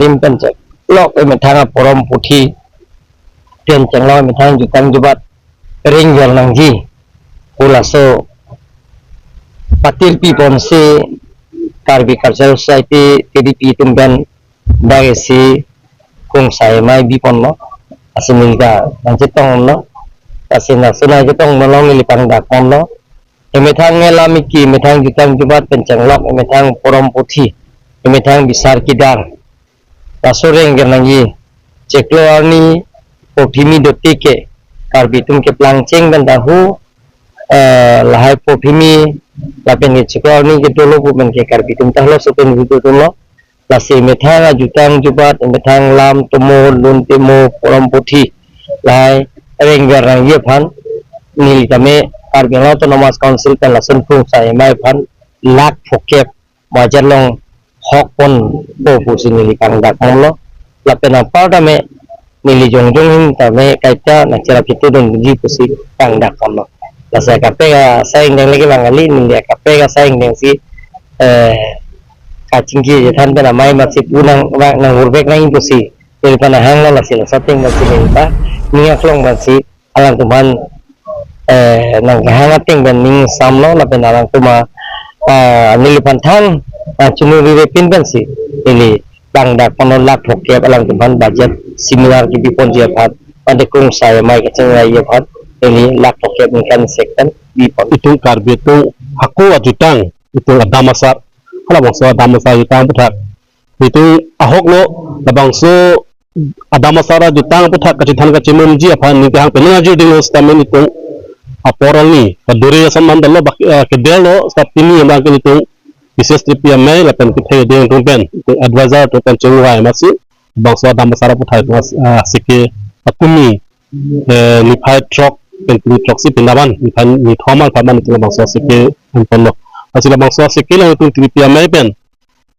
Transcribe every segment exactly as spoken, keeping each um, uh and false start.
Tim pen cheklok emethang aporom puthi, pen chenglok emethang jutang jubat rengver nangji pu laso patir pi ponsi Karbi Cultural Society, K D P, atum pen dak isi kungsai mai bi ponlo. Lasi neli ta nangchetonglo. Lasi nangchetong malong neli pangdak ponlo. Emethang ngelam iki, emethang jutang jubat pen chenglok, emethang porom puthi, emethang bisar kidar, laso rengver nangji. Chiklo arni porthimi dotik ke Karbi atum keplang cheng pen tahu, eh, lahai porthimi lapen ke chiklo arni ke dolo pu pen ke Karbi atum ta laso pen video dolo. Lasi emethang ajutang jubat, emethang lam tomo, lun tomo, porom puthi, lahai rengver nangji aphan neli tame Karbi Anglong Autonomous Council pen lason kungsai mai aphan lakh phokep bajar long hok ponpo pusi neli pangdak ponlo. Lapen apar tame neli jongjong ahin tame kaita nangcherap chetudunji pusi pangdak ponlo. Lasi akaprek asai ingdeng lagi bang kali, neli akaprek asai ingdeng si, eh, kachingki chethan pen amei amatsi pu nang, nang, nang-urbek nang pusi neli phan nang hanglo. Lasi laso ateng pensi neli phan ning aklong pensi alangtum aphan, eh, nangkehang ateng pen ning samlo lapen alangtum a, ah, neliphan than, ah, chunuri repin pensi neli pangdak ponlo lakh phokep alangtum aphan budget seminar kebi ponji aphan, mate kungsai mai kachingvai aphan neli lakh phokep ningkan sek pen bi pon. Itum Karbi atum hako ajutang, itum adam asar, halabangso adam asar jutang aputhak itum ahoklo. Labangso adam asar ajutang aputhak kachethan kachemumji aphan neli kehang pen nangji ding sitame itum apor alni kaduri asam mandalo bak, eh, kedelo sap tini yang bangke itum Bises Tripi amei lapen kethe ding atum pen, itum advisor atum pen chengvai amatsi bangso adam asar aputhak itum as-, ah, seke akumi, eh, niphai throk pen kre throksi pen aban, niphai nithom aphan aman itum bangso seke anponlo. Lasi labangso seke along itum Tripi amei pen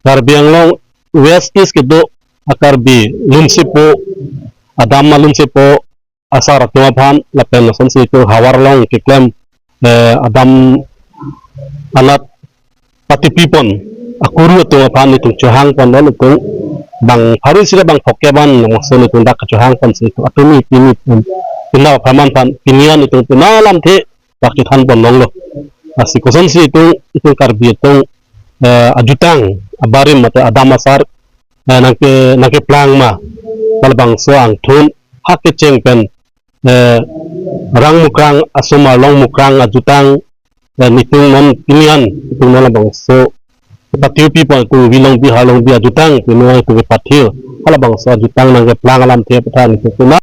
Karbi Anglong West East kedo a-Karbi lunsepo, adam alunsepo asar atum aphan lapen lasonsi itum havar along keklem, eh, adam anat patipi pon akuru atum aphan itum chohang ponlo. Itum bang pharo isi ra bang phokep an lason itum dak kachohang ponsi itum atumi pini pun pina apharman aphan pini an itum pina alamthe dak chethan pon longlo. Lasi kosonsi itum, itum Karbi atum, eh, ajutang abarim mate adam asar, eh, nangke, nangkeplang ma, halabangso angthun hak kecheng pen, eh, rang mukrang asomar long mukrang ajutang, eh, itum non pini an itum non labangso patipi pon itum Wi Longbi Har Longbi ajutang itum non itum kepathir, halabangso ajutang nangkeplang alamthe aputhak itum pina